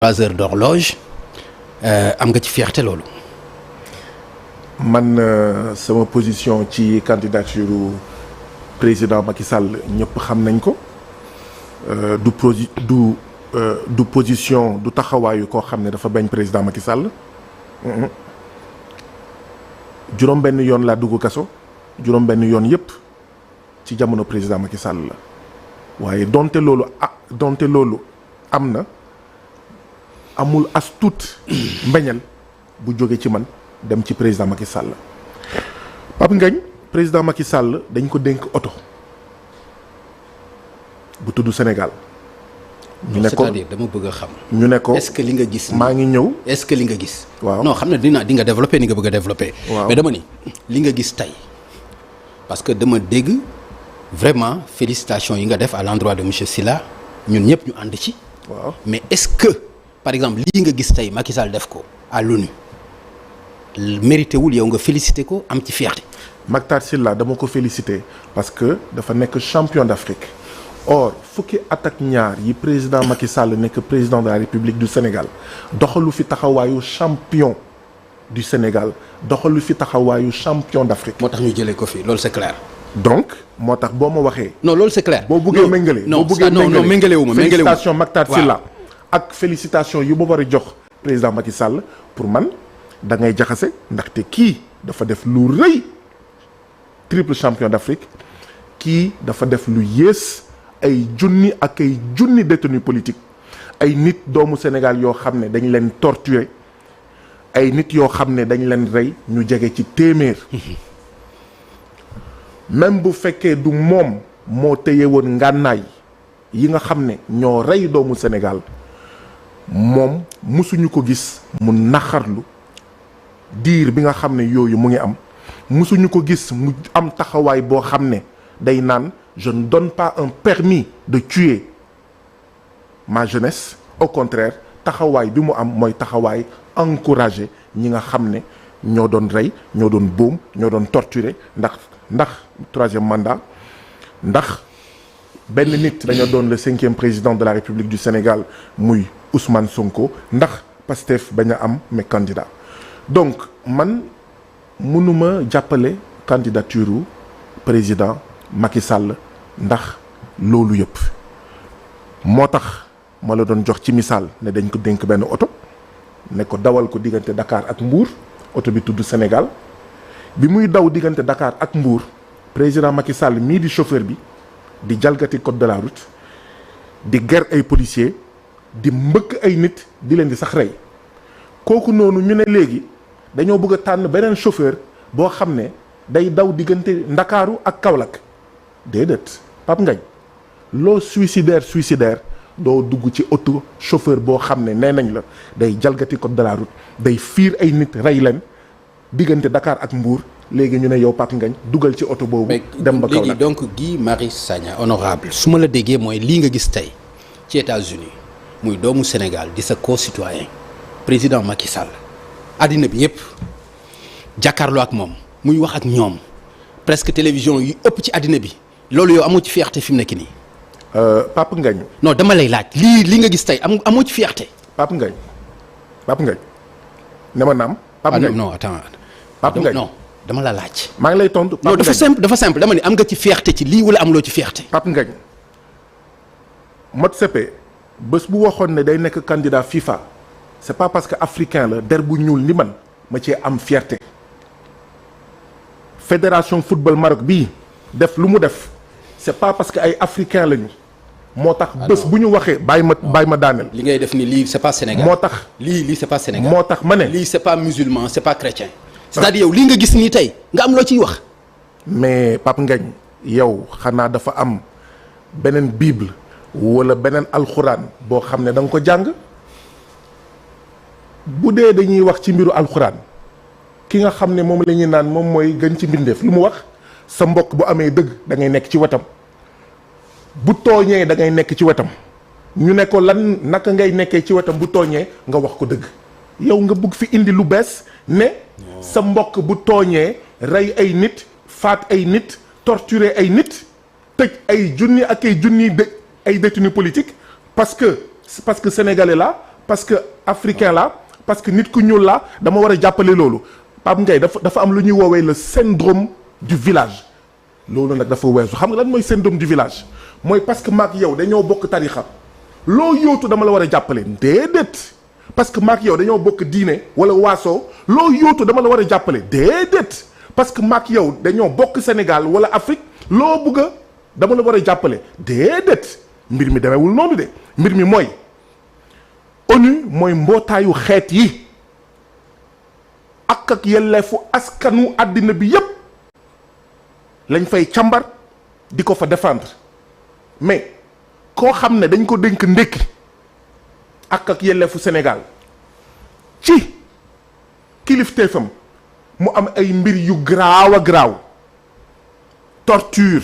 3 heures d'horloge am nga ci fierté loolu. man sama position ci candidature président Macky Sall ñëpp xam nañ ko du position du taxawaayu koo xam ne dafa bañ président Macky Sall juróom-benn yoon laa dugg kaso juróom-benn yoon yëpp ci jamono président Macky Sall la waaye donte loolu am na amul as tuut mbañal bu jóge ci man dem ci président Macky Sall Pape Ngagne président Macky Sall dañ ko dénk oto bu tudd Sénégal. ñu ne ko c'est-à-dire dama bëgg a xam. ñu ne ko est-ce que li nga gis. maa ngi ñëw est-ce que li nga gis. waaw non xam ne di nga développer ni nga bëgg a développer. waaw mais dama ni li nga gis tey parce que dama dégg vraiment félicitations yi nga def à l'endroit de monsieur Sylla ñun ñëpp ñu ànd ci. waaw mais est-ce que par exemple lii nga gis tey Macky Sall def ko à l'ONU mérité wul yow nga félicité ko am ci fierté. Mactar Sylla dama ko félicité parce que dafa nekk champion d'Afrique or fukki at ak ñaar yi président Macky Sall nekk président de la République du Sénégal doxalu fi taxawaayu champion du Sénégal doxalu fi taxawaayu champion d'Afrique. moo tax ñu jëlee ko fi loolu c'est clair. donc moo tax boo ma waxee. non loolu c'est clair. boo buggee méngale. non boo buggee non méngale wu ma félicitation Mactar Sylla ak félicitation yu ma war a jox président Macky Sall pour man da ngay jaxase ndaxte kii dafa def lu rëy triple champion d'Afrique kii dafa def lu yées ay junni ak ay junni détenus politiques ay nit doomu Sénégal yoo xam ne dañ leen torturer ay nit yoo xam ne dañ leen rey ñu jege ci téeméer même bu fekkee du moom moo téye woon ngànnaay yi nga xam ne ñoo rey doomu Sénégal moom musuñu ko gis mu naxarlu diir bi nga xam ne yooyu mu ngi am musuñu ko gis mu am taxawaay boo xam ne day naan je ne donne pas un permis de tuer ma jeunesse au contraire taxawaay bi mu am mooy taxawaay encouragé ñi nga xam ne ñoo doon rey ñoo doon boom ñoo doon torturer ndax troisième mandat ndax benn nit dañoo doon le 5e président de la République du Sénégal muy Ousmane Sonko ndax Pastef bañ a am mais candidat donc man mënuma jàppale candidature président Macky Sall ndax loolu yëpp moo tax ma la doon jox ci misaal ne dañ ko dénk benn oto ne ko dawal ko diggante Dakar ak Mbour oto bi tudd Sénégal bi muy daw diggante Dakar ak Mbour président Macky Sall mii di chauffeur bi di jalgati code de la route di ger ay policiers di mbëkk ay nit di leen di sax rey kooku noonu ñu ne léegi dañoo bëgg a tànn beneen chauffeur boo xam ne day daw diggante Ndakaaru ak Kaolack déedéet Pape Ngagne loo suicidaire doo dugg ci auto chauffeur boo xam ne nee nañ la day jalgati code de la route day fiir ay nit rey leen diggante Dakar ak Mbour léegi ñu ne yow Pape Ngagne dugal ci oto boobu. dem ba Kaolack léegi donc Guy Marius Sagna honorable su ma la déggee mooy lii nga gis tey ci États-Unis muy doomu Sénégal di sa concitoyen président Macky Sall àddina bi yépp jàkkaarloo ak moom muy wax ak ñoom presque télévision yu ëpp ci àddina bi loolu yow amoo ci fierté fi mu nekk nii. Pape Ngagne. non dama lay laaj li nga gis tey amoo ci fierté. Pape Ngagne ne ma naam. Pape Ngagne non attends. Pape Ngagne non dama la laaj. maa ngi lay tontu. non dafa simple dama ne am nga ci fierté ci lii wala amuloo ci fierté. Pape Ngagne Motsepe bés bu waxoon ne day nekk candidat FIFA c'est pas parce que africain la der bu ñuul ni man ma cee am fierté. fédération football Maroc bii def lu mu def c'est pas parce que ay africain lañu moo tax bés bu ñu waxee bàyyi ma daaneel. li ngay def ni lii c'est pas Sénégal. moo tax lii c'est pas Sénégal. moo tax ma ne. lii c'est pas musulman c'est pas chrétien. c'est-à-dire yow lii nga gis nii tey nga am loo ciy wax. mais Pape Ngagne yow xanaa dafa am beneen bible wala beneen alxuraan boo xam ne da nga ko jàng bu dee dañuy wax ci mbiru alxuraan ki nga xam ne moom la ñuy naan moom mooy gën ci mbindeef lu mu wax sa mbokk bu amee dëgg da ngay nekk ci wetam bu tooñee da ngay nekk ci wetam ñu ne ko lan naka ngay nekkee ci wetam bu tooñee nga wax ko dëgg yow nga bëgg fi indi lu bees ne sa mbokk bu tooñee rey ay nit faat ay nit torturer ay nit tëj ay junni ak ay junni ay détenus politiques parce que sénégalais la parce que africain la parce que nit ku ñuul la dama war a jàppale loolu Pape Ngagne dafa am lu ñuy woowee le syndrome du village loolu nag dafa weesu xam nga lan mooy syndrome du village mooy parce que maak yow dañoo bokk tarixa loo yóotu dama la war a jàppale déedéet parce que maak yow dañoo bokk diine wala waasoo loo yóotu dama la war a jàppale déedéet parce que maak yow dañoo bokk Sénégal wala Afrique loo bëgg a dama la war a jàppale déedéet mbir mi demewul noonu de mbir mi mooy ONU mooy mbootaayu xeet yi ak yelleefu askanu àddina bi yépp lañ fay càmbar di ko fa défendre mais koo xam ne dañ ko dénk ndékki ak yelleefu Sénégal ci kilifteefam mu am ay mbir yu graaw a graaw torture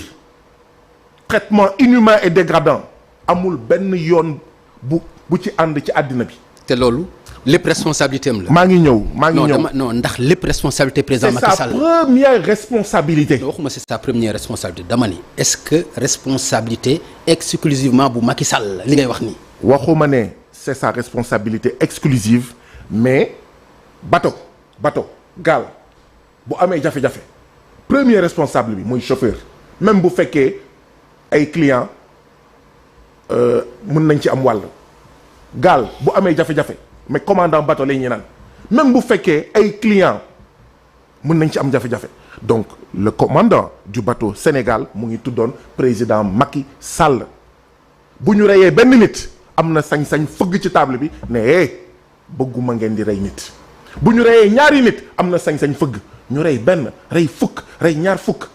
traitement inhumain et dégradant amul benn yoon bu ci ànd ci àddina bi. te loolu lépp responsabilité am la. maa ngi ñëw non ndax lépp responsabilité président Macky Sall. c'est sa première responsabilité. waxuma c'est sa première responsabilité dama ni. est-ce que responsabilité exclusivement bu Macky Sall li ngay wax nii. waxuma ne c'est sa responsabilité exclusive mais bateau gaal bu amee jafe-jafe premier responsable bi mooy chauffeur même bu fekkee ay clients mën nañ ci am wàll gaal bu amee jafe-jafe mais commandant bateau lay ñu naan même bu fekkee ay clients mën nañ ci am jafe-jafe donc le commandant du bateau Sénégal mu ngi tuddoon président Macky Sall bu ñu reyee benn nit am na sañ-sañ fëgg ci table bi ne bëgguma ngeen di rey nit bu ñu reyee ñaari nit am na sañ-sañ fëgg ñu rey benn rey fukk rey ñaar fukk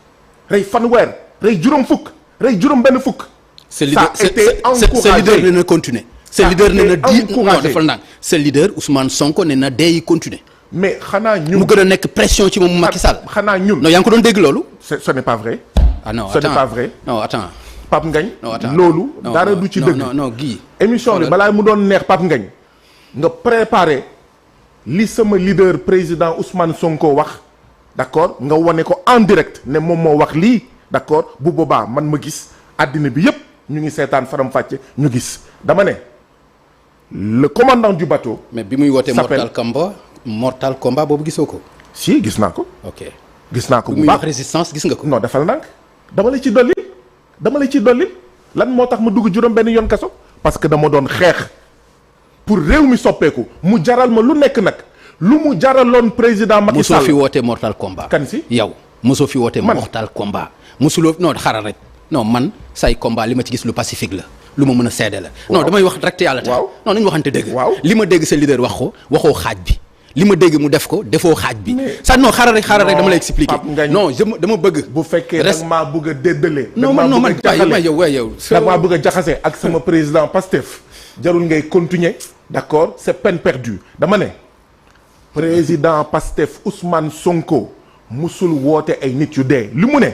rey fanweer rey juróom fukk rey juróom benn fukk. ce leader ne na continuer. ce leader ne na di non defal ndànk ce leader Ousmane Sonko ne na dee yi continuer. mais xanaa ñun mu gën a nekk pression ci moom Macky Sall. xanaa ñun non yaa ngi ko doon dégg loolu. ce n'est pas vrai. ah non ce n'est pas vrai. non attends. Pape Ngagne loolu dara du ci dëgg. non gii émission bi balaa mu doon neex Pape Ngagne nga préparer li sama leader président Ousmane Sonko wax d'accord nga wane ko en direct ne moom moo wax lii d'accord bu boobaa man ma gis àddina bi yépp ñu ngi seetaan faram-fàcce ñu gis dama ne le commandant du bateau. mais bi muy wootee mortal combat boobu gisoo ko. si gis naa ko. ok gis naa ko bu muy baax wax résistance gis nga ko. non defal ndànk dama la ci dolli lan moo tax ma dugg juróom benn yoon kaso parce que dama doon xeex pour réew mi soppeeku mu jaral ma lu nekk nag lu mu jaraloon président Macky Sall. mosoo fi wootee mortal combat. kan si yow mosoo fi wootee mortal combat. mosuloo non xaaral rek non man say combat li ma ci gis lu pacifique la lu ma mën a seede la. non damay wax rek te yàlla tax. non nañu waxante dëgg. li ma dégg sa leader wax ko waxoo xaaj bi. li ma dégg mu def ko defoo xaaj bi. ça non xaaral rek dama lay expliquer. non dama bëgg. bu fekkee da nga maa bëgg a déddale. non man yow. da maa bëgg a jaxase ak sama président Pastef. jarul ngay continuer d'accord c'est peine perdue dama ne. président Pastef Ousmane Sonko musul woote ay nit yu dee li mu ne.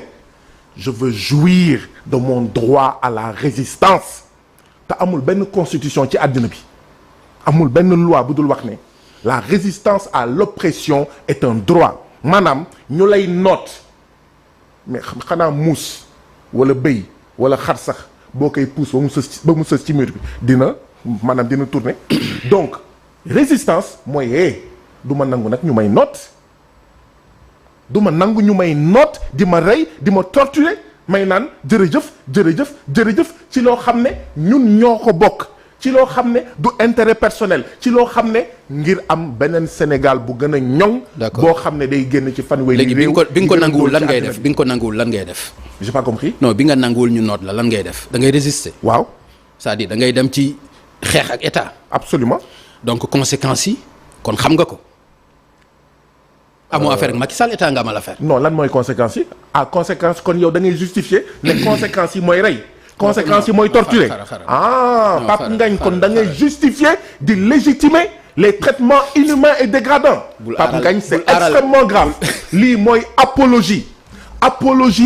je veux jouir de mon droit à la résistance te amul benn constitution ci àddina bi amul benn loi bu dul wax ne. la résistance à l'oppression est un droit maanaam ñu lay noot mais xanaa muus wala bëy wala xar sax boo koy pousse ba mu sës ci mur bi dina tourner donc résistance mooy du ma nangu nag ñu may noot du ma nangu ñu may noot di ma rey di ma torturer may naan jërëjëf ci loo xam ne ñun ñoo ko bokk ci loo xam ne du intérêt personnel ci loo xam ne ngir am beneen Sénégal bu gën a ñoŋ. boo xam ne day génn ci fanweeri réew. léegi bi nga ko nanguwul lan ngay def bi nga ko nanguwul lan ngay def. j'ai pas compris. non bi nga nanguwul ñu noot la lan ngay def da ngay résister. waaw c'est-à-dire da ngay dem ci xeex ak état. absolument. donc conséquences yi kon xam nga ko. amoo affaire ak Macky Sall état nga amal affaire. non lan mooy conséquences yi conséquence kon yow da ngay justifier ne conséquences yi mooy rey. conséquences yi mooy torturer Pape Ngagne kon da ngay justifier di légitimer les traitements inhumains et dégradants. Pape Ngagne c'est extrêmement grave. lii mooy apologie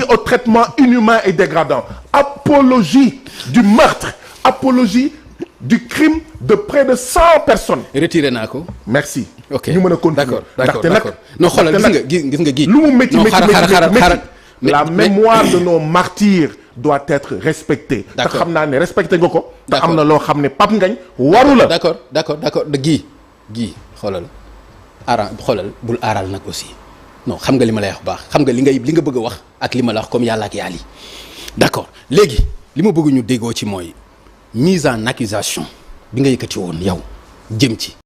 au traitement inhumain et dégradant apologie du meurtre apologie du crime de près de 100 personnes. retiré naa ko. merci. ok ñu mën a continuer. d'accord non xoolal gis nga gi. lu mu métti la mémoire de nos martyrs doit être respecté. te D'accord. xam naa ne respecté nga ko. te D'accord. am na loo xam ne Pape Ngagne waru la. d'accord gii xoolal xoolal bul aaral nag aussi non xam nga li ma lay wax bu baax xam nga li nga bëgg a wax ak li ma la wax comme yàlla ak yàlla yi d'accord léegi li ma bëgg ñu déggoo ci mooy mise en accusation bi nga yëkkati woon yow jëm ci